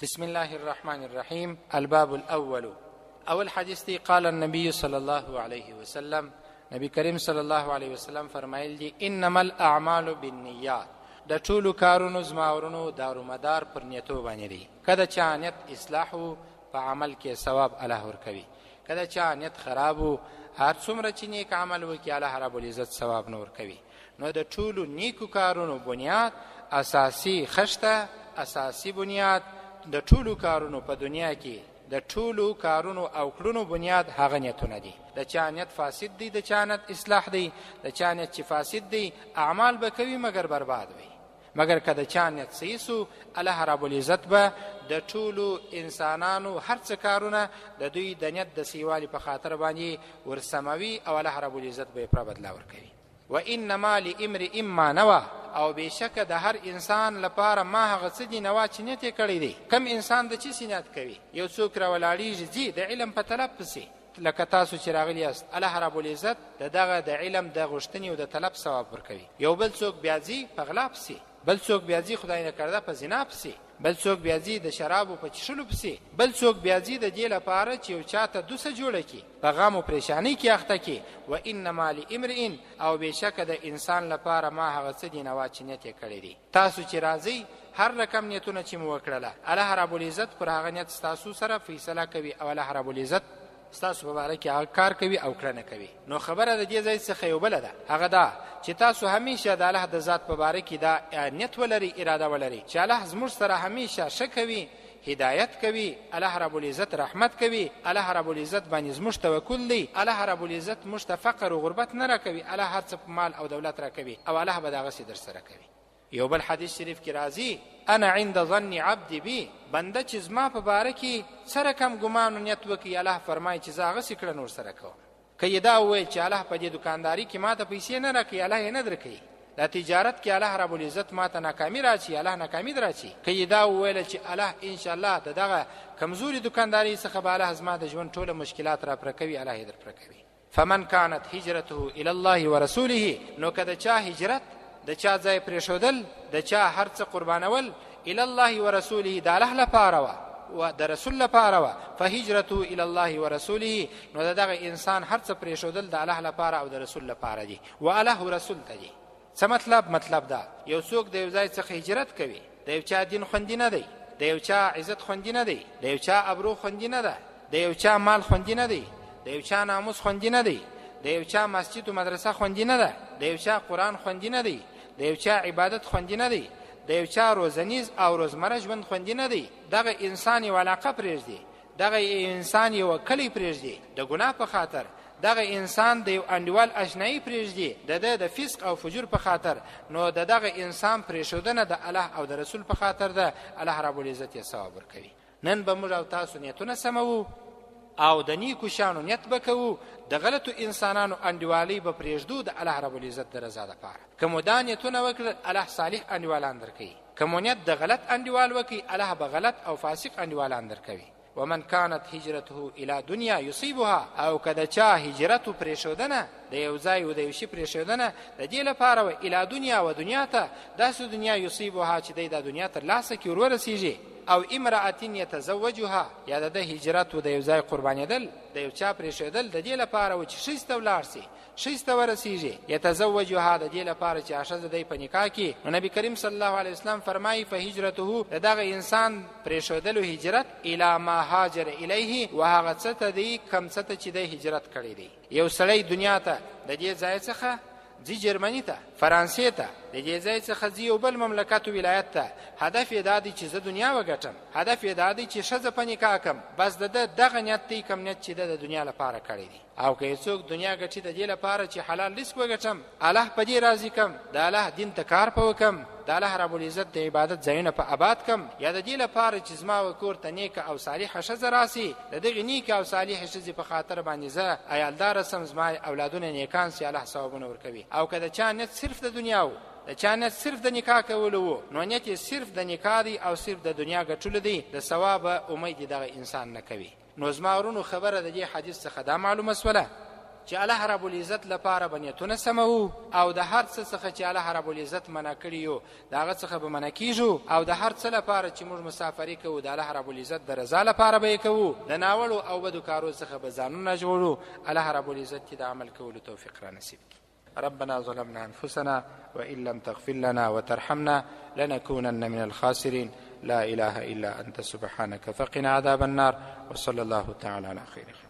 بسم الله الرحمن الرحیم. الباب الاول، اول حدیث دی. قال النبي صلی الله علیه وسلم، نبی کریم صلی الله علیه وسلم فرمایل دي: انما الاعمال بالنیات. د ټولو کارونو زما ورونو دارومدار پر نیتو باندې دی. که د چا نیت اصلاح وو، په عمل کې ثواب الله ورکوي. که د چا نیت خراب وو، هر څومره چې نیک عمل وکړي، الله رب العزت ثواب نه ورکوي. نو د ټولو نیکو کارونو بنیاد، اساسي خښته، اساسي بنیاد د ټولو کارونو په دنیا کې، د ټولو کارونو او کړونو بنیاد هغه نیتونه دي. د چا نیت فاسد دی، د چا نیت اصلاح دی. د چا نیت چې فاسد دی، اعمال به کوي مګر برباد وي. مګر که د چا نیت صحیح سو، الله رب العزت به د ټولو انسانانو هر څه کارونه د دوی د نیت د صحیحوالي په خاطر باندې ورسموي او الله رب العزت به یې پوره بدله ورکوي. و انما لامرئ ما نوى، او بېشکه د هر انسان لپاره ما هغه څه دي نوا چې نیت یې کړی دی. کم انسان د چی نیت کوي؟ یو څوک راولاړیږي، ځي د علم په طلب پسې، لکه تاسو چې راغلي یاست، الله رب العزت د دغه د علم د غوښتنې او د طلب ثواب ورکوي. یو بل څوک بیا ځي په غلا پسې، بل څوک بیا ځي خدای نه کرده په زنا پسې، بل څوک بیا ځي د شرابو په چښلو پسې، بل څوک بیا ځي د دې لپاره چې یو چاته دوسه جوړه کړي، په غم او پریشانۍ کې اخته کړي. و انما لامرئ، او بېشکه د انسان لپاره ما هغه څه دي نوا چې نیت یې کړی دی. تاسو چې راځئ، هر رقم نیتونه چې مو وکړله، الله رب العزت پر هغه نیت ستاسو سره فیصله کوي او الله رب العزت ستاسو په باره کې هغه کار کوي او کړنه کوي. نو خبره د دې ځای څخه یو بله ده، هغه دا چې تاسو همیشه د الله د ذات په باره کې دا نیت ولرئ، اراده ولرئ چې الله زموږ سره همیشه ښه کوي، هدایت کوي، الله رب العزت رحمت کوي، الله رب العزت باندې زموږ توکل دی، الله رب العزت موږ ته فقر او غربت نه راکوي، الله هر څه په مال او دولت راکوي او الله به دغسې در سره کوي. یو بل حدیث شریف کې راځي: انا عند ظن عبدي بي. بنده چې زما په باره کې څه رقم ګمان او نیت وکړي، الله فرمایي چې زه هغسې کړنه ورسره کوم. که یې دا وویل چې الله په دې دکانداري کې ماته پیسې نه راکوي، الله یې نه درکوي. دا تجارت کې الله رب العزت ماته ناکامي راچي، الله ناکامي دراچي. که یې دا وویل چې الله ان شاء الله د دغه کمزوري دکانداري څخه به الله زما د ژوند ټوله مشکلات را پوره کوي، الله یې در پوره کوي. فمن كانت هجرته الى الله ورسوله، نو که د چا هجرت، د چا ځای پرېښودل، د چا هر څه قربانول الى الله ورسوله، د الله لپاره وه و د رسول لپاره وه، فهجرته الى الله ورسوله، نو د دغه انسان هر څه پرېښودل د الله لپاره او د رسول لپاره دي و الله رسول ته دي. څه مطلب؟ مطلب دا، یو څوک د یو ځای څخه هجرت کوي، د یو چا دین خوندي نه دی، د یو چا عزت خوندي نه دی، د یو چا ابرو خوندي نه ده، د یو چا مال خوندي نه دی، د یو چا ناموس خوندي نه دی، د یو چا مسجد او مدرسه خوندي نه ده، د یو چا قرآن خوندي نه دی، د یو چا عبادت خوندي نه دی، د یو چا روزنیز او روزمره ژوند خوندي نه دی. دغه انسان یو علاقه پرېږدي، دغه انسان یو کلی پرېږدي د ګناه په خاطر، دغه انسان د یو انډیوال اشنایی پرېږدي د ده د فسق او فجور په خاطر، نو د دغه انسان پرېښودنه د الله او د رسول په خاطر ده، الله رب العزت یې ثواب ورکوي. نن به موږ او تاسو نیتونه سموو او د نیکو شانو نیت به کوو، د غلطو انسانانو انډیوالۍ به پرېږدو د الله رب العزت د رضا دپاره. که مو دا نیتونه وکړل، الله صالح انډیوالان درکوي. که مو نیت د غلط انډیوال وکړي، الله به غلط او فاسق انډیوالان درکوي. ومن كانت هجرته الى دنيا يصيبها، او که د چا هجرت پرېښودنه د یو ځای او د یو شي پرېښودنه د دې لپاره وه الی دنیا و دنیا ته، داسې دنیا یصیبها چې دی دا دنیا تر لاسه کړي، ورورسېږي، او امرأة یتزوجها، یا د ده هجرت و د یو ځای قربانېدل، د یو چا پرېښودل د دې لپاره و چې ښځې ته ولاړ سي، ښځې ته ورسیږي، یتزوجها، د دې لپاره چې ښځه دی په نکاح کې، نو نبی کریم صلی الله علیه وسلم فرمایي: فهجرته، د دغه انسان پرېښودلو هجرت الی ما هاجر الیه، و هغه څه ته دی کم څه ته چې دی هجرت کړی دی. یو سړی دنیا ته د دې ځای څخه ځي جرمني ته، فرانسې ته، د دې ځای څخه ځي یو بل مملکت و ولایت ته، هدف یې دا دی چې زه دنیا وګټم، هدف یې دا دی چې ښځه په نکاح کم، بس د ده دغه نیت دی کم نیت چې ده د دنیا لپاره کړی دی. او که څوک دنیا ګټي د دې لپاره چې حلال رزق وګټم، الله په دې راضي کم، د الله دین ته کار په وکم، د الله رب العزت د عبادت ځایونه په آباد کم، یا د دې لپاره چې زما و کور ته نیکه او صالحه ښځه راسي، د دغې نیکه او صالحې ښځې په خاطر باندې زه عیالداره سم، زما اولادونه نیکان سي، الله ثوابونه ورکوي. او که د چا نیت صرف د دنیا و، د چا نیت صرف د نکاح کولو وو، نو نیت یې صرف د نکاح دی او صرف د دنیا ګټلو دی، د ثواب امید دغه انسان نه کوي. نو زما ورونو، خبره د دې حدیث څخه دا معلومه سوله چې الله رب العزت لپاره به نیتونه سموو او د هر څه څخه چې الله رب العزت منع کړي یو د هغه څخه به منع کیږو او د هر څه لپاره چې موږ مسافري کوو د الله رب العزت د رضا لپاره به یې کوو، د ناوړو او بدو کارو څخه به ځانونه ژغورو. الله رب العزت دې د عمل کولو توفیق را نصیب کړي. ربنا ظلمنا أنفسنا وإن لم تغفر لنا وترحمنا لنكونن من الخاسرين. لا إله إلا أنت سبحانك فقنا عذاب النار. وصلى الله تعالى على خير خلق.